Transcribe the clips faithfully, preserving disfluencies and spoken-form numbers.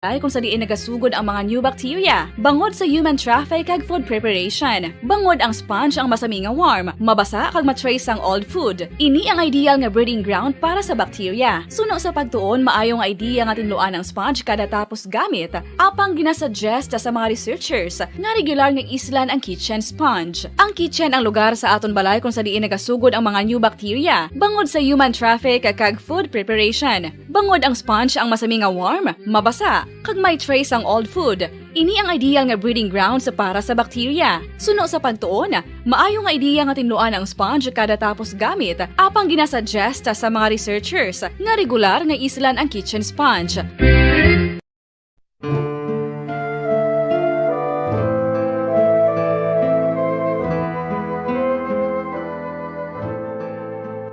balay kung sa diin nagasugod ang mga new bacteria, bangod sa human traffic kag food preparation. Bangod ang sponge ang masami nga warm, mabasa kag ma-trace ang old food. Ini ang ideal nga breeding ground para sa bacteria. Suno sa pagtuon, maayo nga idea nga tinluan ang sponge kada tapos gamit, apang ginasuggest sa mga researchers nga regular nga islan ang kitchen sponge. Ang kitchen ang lugar sa aton balay kung sa diin nagasugod ang mga new bacteria, bangod sa human traffic kag food preparation. Bangod ang sponge ang masami nga warm, mabasa, kag may trace ang old food. Ini ang ideal nga breeding grounds para sa bacteria. Suno sa pagtuon, maayo nga ideya nga tinluan ang sponge kada tapos gamit, apang ginasuggest sa mga researchers nga regular nga islan ang kitchen sponge.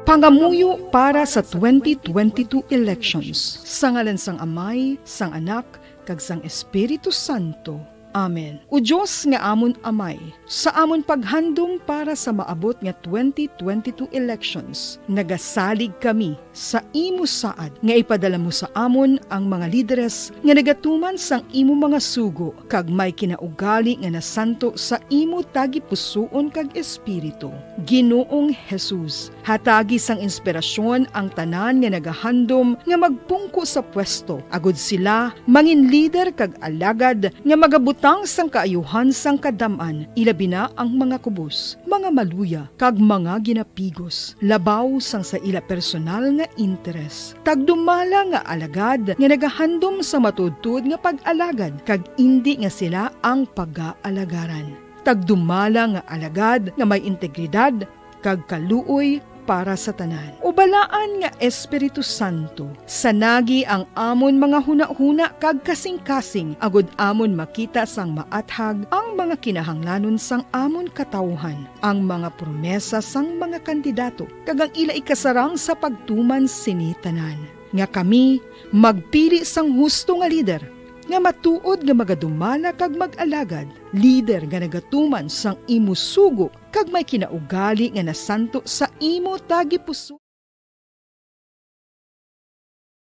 Pangamuyo para sa twenty twenty-two elections. Sa ngalan sang Amay, sang Anak, kag sang Espiritu Santo. Amen. O Dios nga amon Amay, sa amon paghandom para sa maabot nga twenty twenty-two elections, nagasalig kami sa imo saad nga ipadala mo sa amon ang mga lideres nga nagatuman sang imo mga sugo kag may kinaugali nga nasanto sa imo tagipusoon kag espiritu. Ginoong Jesus, hatagi sang inspirasyon ang tanan nga nagahandom nga magpungko sa pwesto, agud sila mangin lider kag alagad nga magabutang sang kaayuhan sang kadam-an, ilabi na ang mga kubos, mga maluya, kag mga ginapigos, labaw sang sa ila personal nga interes. Tagdumala nga alagad nga nagahandom sa matuodtuod nga pag-alagad, kag indi nga sila ang pagaalagaran. Tagdumala nga alagad nga may integridad kag kaluoy para sa tanan. O Balaan nga Espiritu Santo, sanagi ang amon mga hunahuna kag kasingkasing, agud amon makita sang maathag ang mga kinahanglanon sang amon katawuhan, ang mga promesa sang mga kandidato, kag ang ila ikasarang sa pagtuman sini tanan, nga kami magpili sang husto nga lider, nga matuod nga magadumala kag mag-alagad, lider nga nagatuman sang imo sugo kag may kinaugali nga nasanto sa imo tagipuso.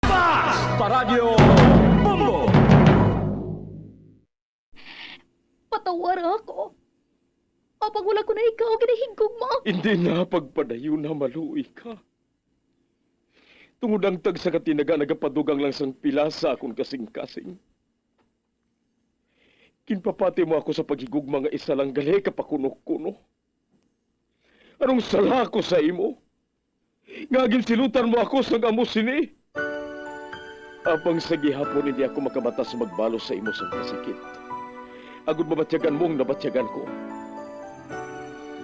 Basta Radyo Bombo! Patawara ako. Apang wala ko na ikaw ginahigugma. Hindi na pagpadayon na maluoy ka. Tungod ang tagsa ka tinaga nagapadugang lang sang pila sa akon kasingkasing. Ginpapati mo ako sa paghigugma nga isa lang gali ka pakuno-kuno. Anong sala ako sa imo? Nga ginsilutan mo ako sang amo sini? Apang sa gihapon hindi ako makabatas magbalos sa imo sang kasakit. Agud mabatyagan mo ang nabatyagan ko.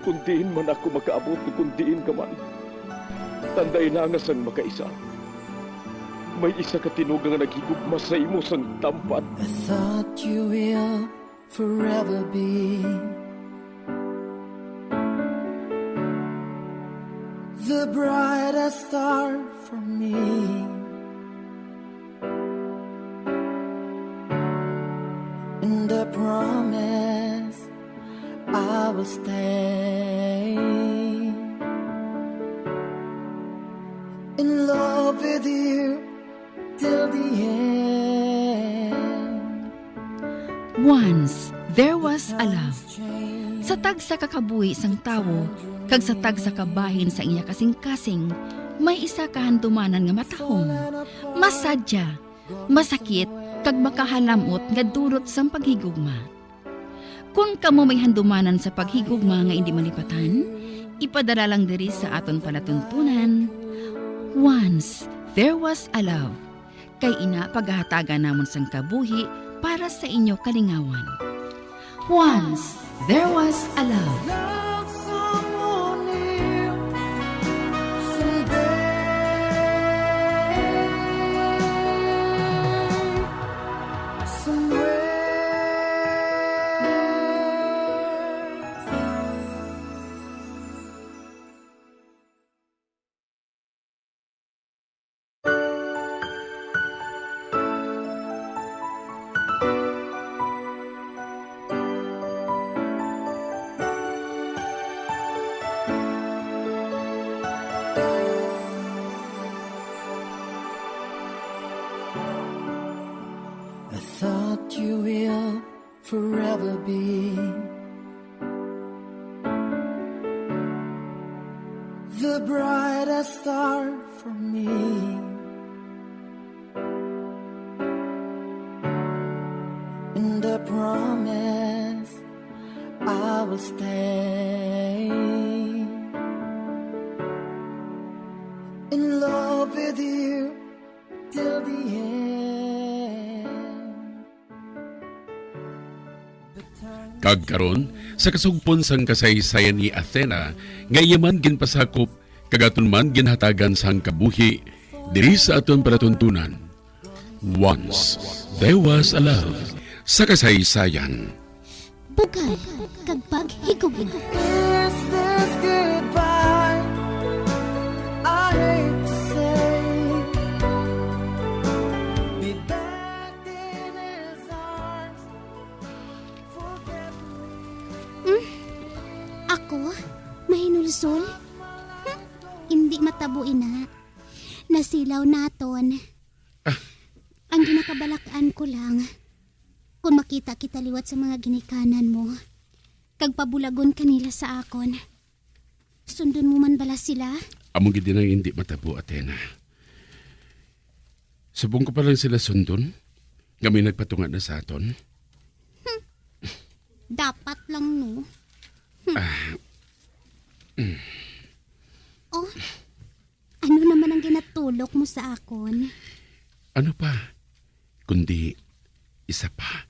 Kung diin man ako makaabot, kung diin ka man, tanday na nga sang makaisa, may isa ka tinuga nga naghigugma sa imo sang tampad. I thought you will forever be the brightest star for me. And I promise I will stay in love with you till the end. Once there was a love. Sa tagsa ka kabuhi sang tawo kag sa tagsa ka bahin sang iya kasingkasing, may isa ka handumanan nga matahom, masadya, masakit, kag makahalam-ot nga dulot sang paghigugma. Kon kamo may handumanan sa paghigugma nga indi malipatan, ipadala lang diri sa aton palatuntunan. Once there was a love. Kay ina pagahatagan namon sang kabuhi para sa inyo kalingawan. Once there was a love. Love someone new someday, somewhere. Thought you will forever be the brightest star for me. And I promise I will stay in love with you till the end. Kag karon, sa kasugpon sang kasaysayan ni Athena, nga iya man ginpasakop, kag aton man ginhatagan sang kabuhi, diri sa aton palatuntunan. Once There Was a Love, sa kasaysayan. Bugal kag paghigugma. Is this goodbye? I hate to say. Be back in his arms. Forget me. Hmm? Ako? Mahinulsol? Hmm? Hindi matabo ina. Nasilaw naton. Ah. Ang ginakabalak-an ko lang, kung makita kita liwat sa mga ginikanan mo, kag pabulagon kanila sa akon, sundon mo man bala sila? Amo gid ang hindi matabo, Athena. Subong ko pa lang sila sundon, nga may nagpatunga na sa aton. Hmm. Dapat lang, no? Hmm. Ah. Mm. Oh, ano naman ang ginatulok mo sa akon? Ano pa? Kundi isa pa.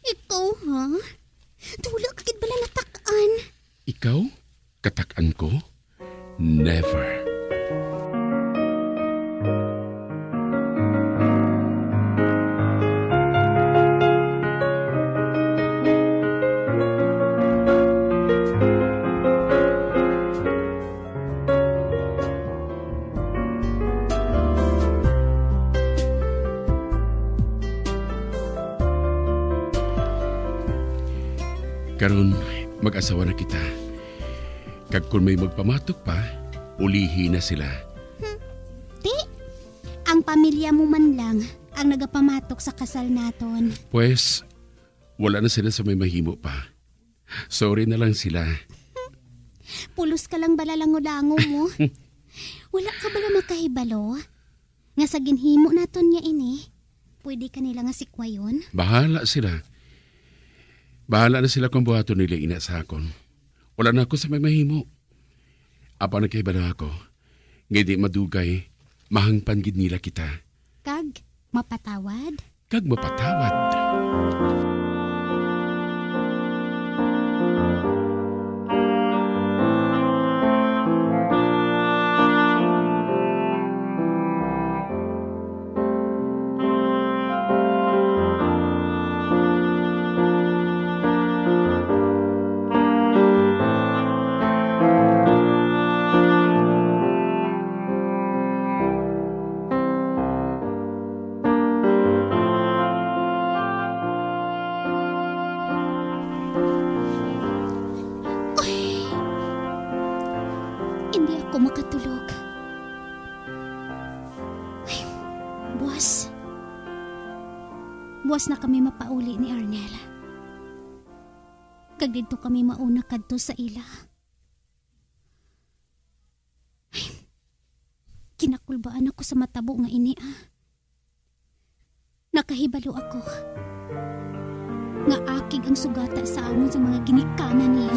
Ikaw, ha? Wala ka gid bala natak-an? Ikaw? Katak-an ko? Never. Karon, mag-asawa na kita. Kag kon may magpamatok pa, ulihi na sila. Hmm. Ti, ang pamilya mo man lang ang nagapamatok sa kasal naton. Pwes, wala na sila sa may mahimo pa. Sorry na lang sila. Pulos ka lang bala lango-lango mo. Wala ka bala makahibalo nga sa ginhimo naton niya ini, pwede ka nila nga sikwayon? Bahala sila. Bahala na sila kung buhaton nila ina sa akon. Wala na ako sa may mahimo. Apan nagkahibalo ako nga di madugay, mahangpan gid nila kita. Kag mapatawad? Kag mapatawad. Uy, hindi ako makatulog. Ay, buwas. Buwas na kami mapauli ni Arnel. Kag didto kami mauna kadto sa ila. Ay, kinakulbaan ako sa matabo nga ini, ah. Nakahibalo ako nga akig ang sugata sa amon sa mga ginikanan niya.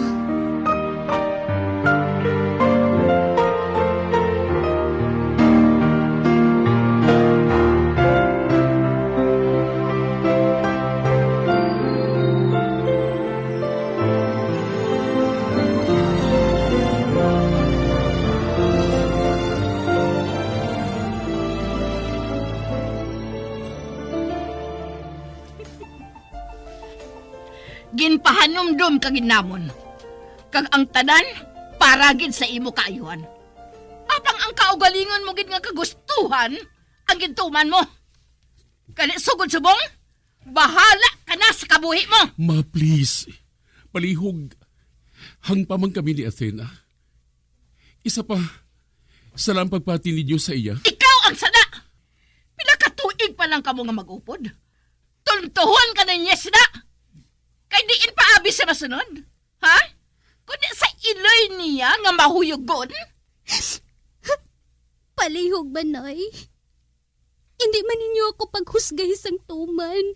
Ginpahanumdom ka gid namon, kag ang tanan para gid sa imo kaayuhan. Apang ang kaugalingon mo gid nga kagustuhan ang gintuman mo. Gani, sugod subong, bahala ka na sa kabuhi mo. Ma, please. Palihog. Hangpa man kami ni Athena. Isa pa, sala ang pagpati ninyo sa iya. Ikaw ang sala! Pila ka tuig pa lang kamo nga mag-upod? Tuntuhon ka na niya sila. Kay diin pa abi sa masunod? Ha? Kundi sa iloy niya nga mahuyugon? Palihog man, Nay. Hindi man ninyo ako paghusgay sang tuman.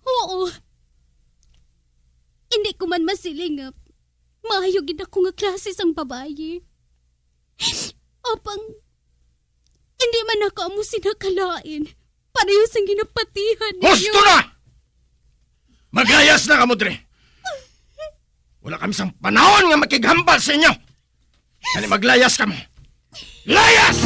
Oo. Hindi ko man masiling nga maayo gid ako nga klase sang babayi. Apang, hindi man ako amo sina kalain, pareho sang ginapatihan ninyo. Husto na! Maglayas na kamo diri. Wala kami sang panahon nga makighambal sa inyo. Gani maglayas kamo. Layas!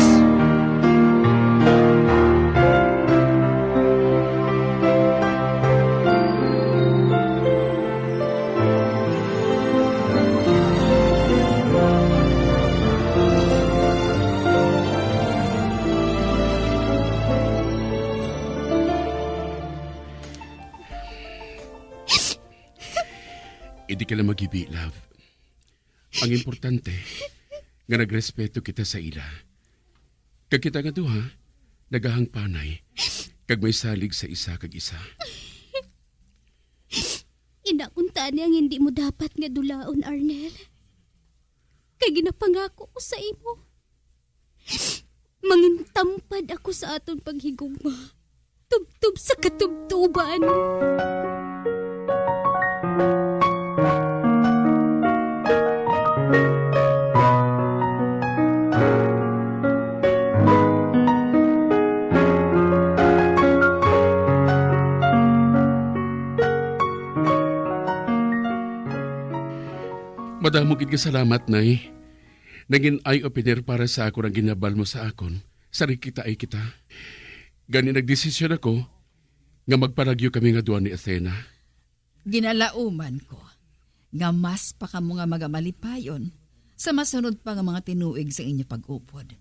Hindi ka lang maghibi, love. Ang importante, nga nagrespeto kita sa ila. Kag kita nga duha, nagahangpanay, kag may salig sa isa kag isa. Ina, kuntani ang hindi mo dapat nga dulaon, Arnel. Kay ginapangako ko sa imo, mangintampad ako sa aton paghigugma, tubtob sa katubtoban. Madamo gid nga salamat, Nay. Nangin eye-opener para sa akon ang ginhambal mo sa akon sa nagkitaay kita. Gani nagdesisyon ako nga magpanagyo kami nga duha ni Athena. Ginalauman ko nga mas pa kamo nga magamalipayon sa masunod pa nga mga tinuig sa inyo pag-upod.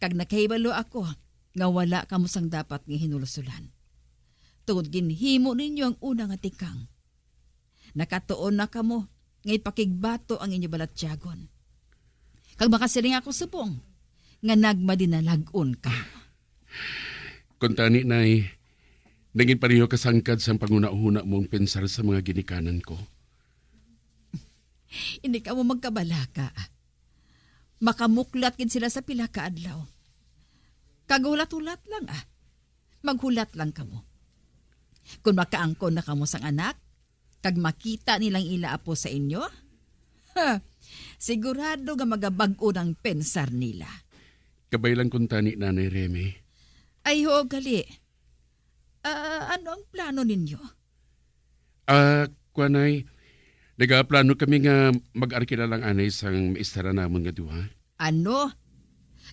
Kag nakahibalo ako nga wala kamo sang dapat nga hinulsulan, tungod ginhimo ninyo ang una nga tikang. Nakatuon na kamo nga ipakigbato ang inyo balatyagon. Kag makasiling ako subong nga nagmadinalag-on kamo. Kuntani, Nay, nangin pareho ka sangkad sang panghunahuna mo ang pensar sa mga ginikanan ko. Hindi kamo magkabalaka. Makamuklat gid sila sa pila ka adlaw. Kag hulat-hulat lang, ah. Maghulat lang kamo. Kon makaangkon na kamo sang anak, kag makita nila ang ila apo sa inyo, ha, sigurado nga magabag-o ang pensar nila. Kabay lang kuntani, Nanay Remy. Ay, huo gali. Ah, ano ang plano ninyo? Ah, kuan, Nay, nagaplano kami nga mag-arkila lang anay sang maistara namon nga duha. Ano?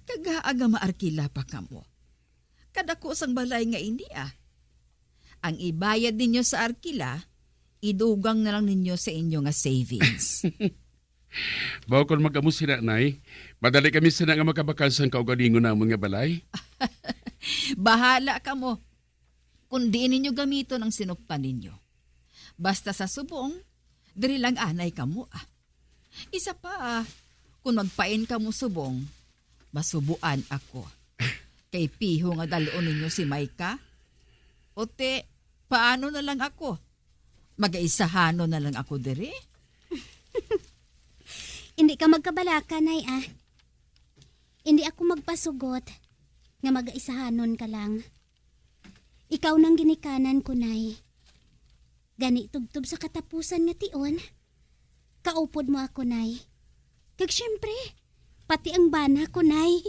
Kagaa nga maarkila pa kamo? Kadako sang balay nga ini, ah. Ang ibayad ninyo sa arkila, idugang na lang ninyo sa inyo nga savings. Baw kon mag-amo sina, Nay, madali kami sina nga makabakal sang kaugalingon namon nga balay. Bahala kamo kon diin ninyo gamiton ang sinuptan ninyo. Basta sa subong, diri lang anay kamo, ah. Isa pa, ah, kon magpain kamo subong, masubuan ako. Kay piho nga dal-on ninyo si Micah. O ti, paano na lang ako? Magaisahanon na lang ako diri? Hindi ka magkabalaka, Nay, ah. Hindi ako magpasugot nga magaisahanon ka lang. Ikaw nang ginikanan ko, Nay. Gani tubtob sa katapusan nga tion, kaupod mo ako, Nay. Kag siyempre, pati ang bana ko, Nay.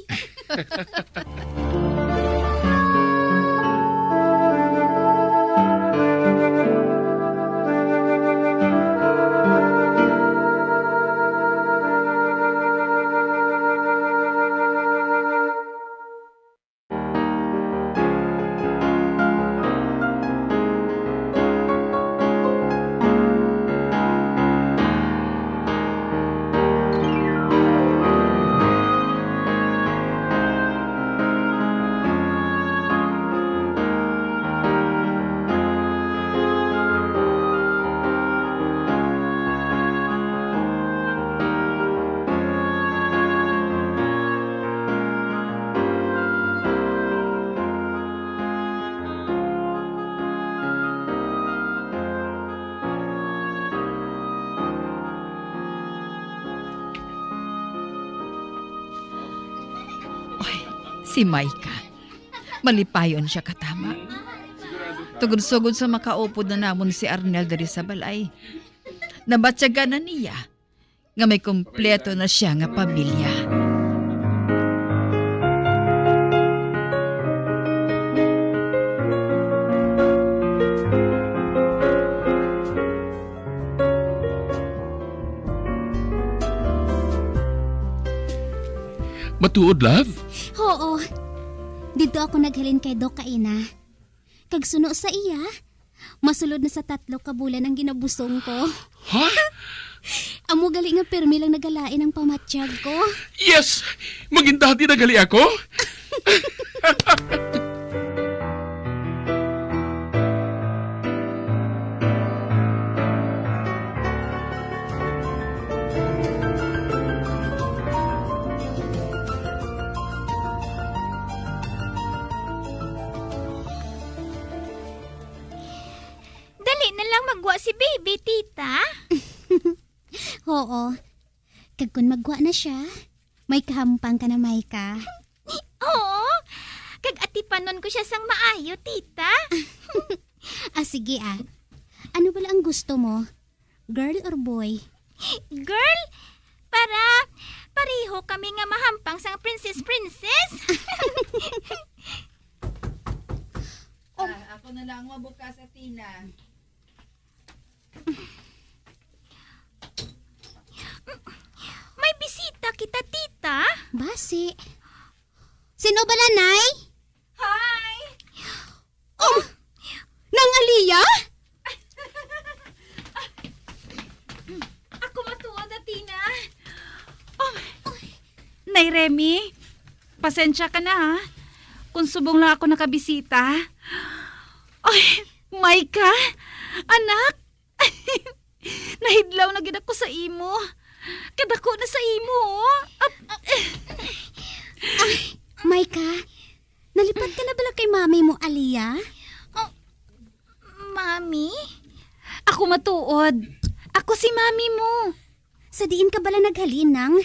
Si Micah, malipayon sia katama. Tungod sugod sa makaupod na namon si Arnel diri sa balay, nabatyagan na niya nga may kompleto na sia nga pamilya. Matuod, love? Oo. Didto ako naghalin kay Doc kaina. Kag suno sa iya, masulod na sa tatlo ka bulan ang ginabusong ko. Ha? Amo gali nga pirmi lang nagalain ang pamatyag ko. Yes! Mangindati na gali ako? Dali na lang magwa si baby, tita. Oo. Kag kun magwa na siya, may kahampang ka na, Micah. Oo. Kag atipanon ko siya sang maayo, tita. Ah, sige, ah. Ano bala ang gusto mo? Girl or boy? Girl, para pareho kami nga mahampang sang princess, princess. Oh. Ah, ako na lang mabukas, Athena. May bisita kita, tita. Basi. Sino bala, Nay? Hi! Oh, Nang Aliyah? Ako matuod, Athena. Oh, Nay Remy, pasensya ka na, ha, kung subong lang ako nakabisita. Ay, Micah, anak, nahidlaw na gid ako sa imo. Kadako na sa imo, oh. Ap- Ay, Micah, nalipat ka na bala kay mami mo, Aliyah? Oh, mami? Ako matuod. Ako si mami mo. Sa diin ka bala naghalin, Nang?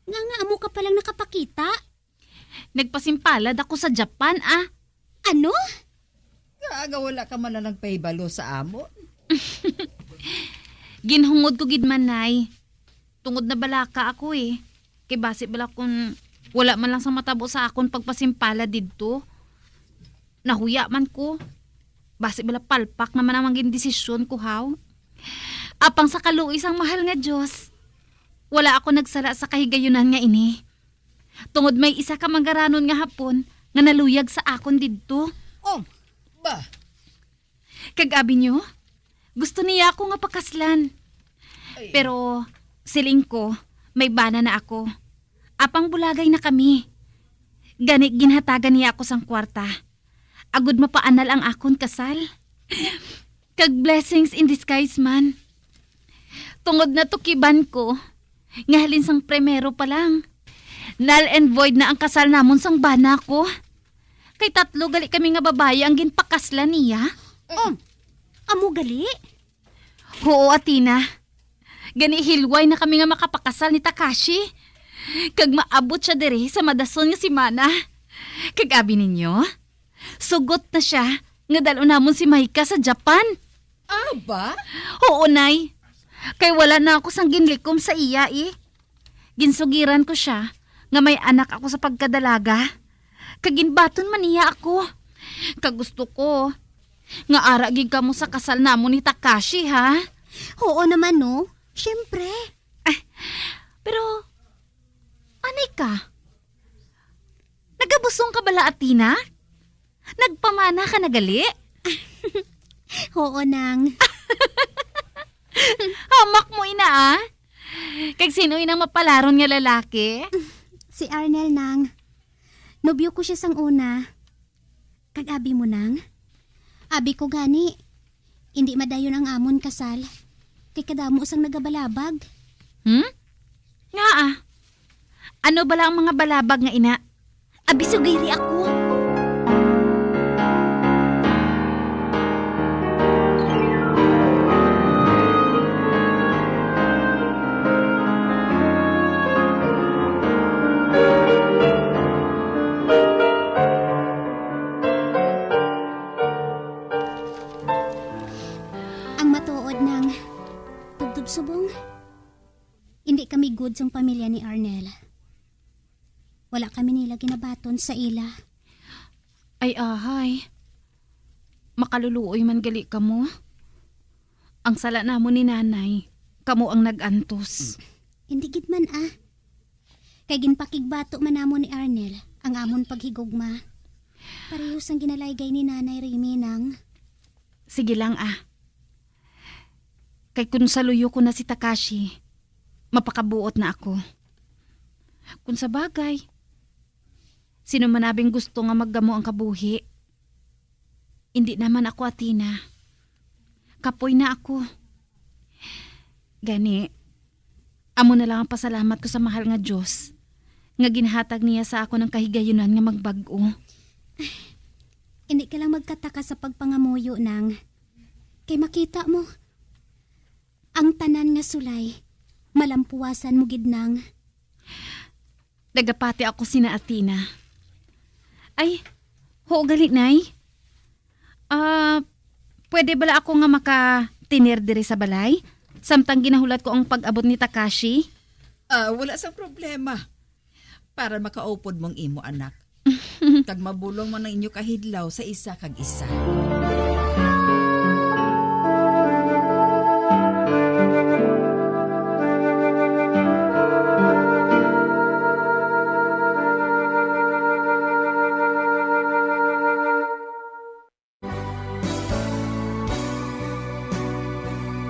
Nga nga amo ka palang nakapakita? Nagpasimpalad ako sa Japan, ah. Ano? Nga, nga wala ka man lang nagpahibalo sa amon. Ginhungod ko gid man, Nay. Tungod nabalaka ako, eh. Kay basi bala kun wala man lang sa matabo sa akon pagpasimpalad didto. Nahuya man ko. Basi bala palpak naman ang magin desisyon ko, haw. Apang sa kaluoy sang mahal nga Dios, wala ako nagsala sa kahigayunan nga ini. Tungod may isa ka manggaranon nga Hapon nga naluyag sa akon didto. Oh, ba? Kag abi niyo, gusto niya ako nga pakaslan. Ay. Pero siling ko, may bana na ako. Apang bulagay na kami. Gani ginhatagan niya ako sang kwarta. Agud mapaanal ang akon kasal. Kag blessings in disguise man. Tungod natukiban ko nga halin sang primero pa lang, null and void na ang kasal namon sang bana ko. Kay tatlo gali kami nga babayi ang ginpakaslan niya. Oh, amo gali? Huo, Athena. Gani hilway na kami nga makapakasal ni Takashi. Kag maabot sia diri sa madason nga semana. Kag abi ninyo, sugot na sia nga dal-on namon si Micah sa Japan. Aba? Huo, Nay. Kay wala na ako sang ginlikom sa iya, eh. Ginsugiran ko sia nga may anak ako sa pagkadalaga, kag ginbaton man niya ako. Kag gusto ko nga ara gid kamo sa kasal namon ni Takashi, ha? Oo naman, no? Siyempre. Ah, pero, anay ka? Nagabusong ka bala, Athena? Nagpamana ka na gali? Oo, Nang. Hamak mo ina, ah. Kag sino inang mapalaron nga lalaki? Si Arnel, Nang. Nobyo ko sia sang una. Kag abi mo, Nang? Abi ko gani, indi madayon ang amon kasal, kay kadamo sang nagabalabag. Hmm? Ngaa? Ano bala ang mga balabag nga ina? Abi, sugiri ako. Tungod sang pamilya ni Arnel, wala kami nila ginabaton sa ila. Ay, ahay. Makaluluoy man gali kamo. Ang sala namon ni Nanay, kamo ang nag-antos. Hindi gid man, ah. Kay ginpakigbato man namon ni Arnel ang amon paghigugma. Pareho sang ginalaygay ni Nanay Rimi, Nang. Sige lang, ah. Kay kun sa luyo ko na si Takashi, mapakabuot na ako. Kun sa bagay, sino man abing gusto nga maggamo ang kabuhi? Indi naman ako, Athena. Kapoy na ako. Gani, amo na lang ang pasalamat ko sa mahal nga Dios, nga ginhatag niya sa akon ang kahigayunan nga magbag-o. Hindi ka lang magkataka sa pagpangamuyo, Nang. Kay makita mo, ang tanan nga sulay, malampuasan mo gid, Nang. Nagapati ako sina Athena. Ay, huo gali, Nay. Ah, pwede bala ako nga makatener diri sa balay? Samtang ginahulat ko ang pag-abot ni Takashi? Ah, wala sang problema. Para makaupod mong imo anak. Kag mabulong man ang inyo kahidlaw sa isa kag isa.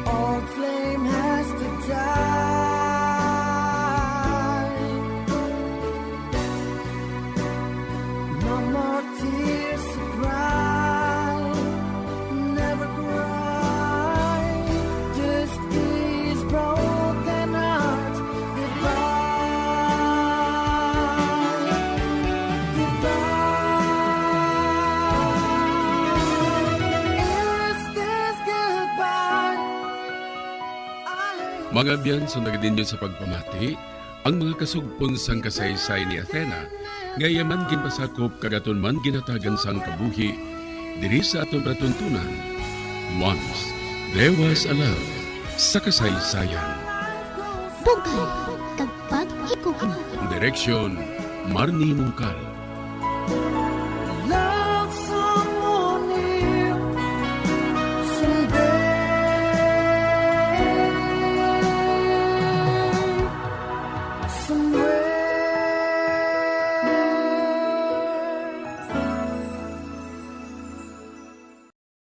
Old flame has to die. No more tears to cry. Never cry. This is broken heart. Goodbye. Goodbye. Is this goodbye? Mga abyan, sundagin ninyo sa pagpamati ang mga kasugpon sang kasaysayan ni Athena, nga iya man ginpasakop kag aton man ginhatagan sang kabuhi diri sa aton palatuntunan. Once, there was a love sa kasaysayan. Bugay kag pag-ikog na. Direksyon, Marnie Mungkal.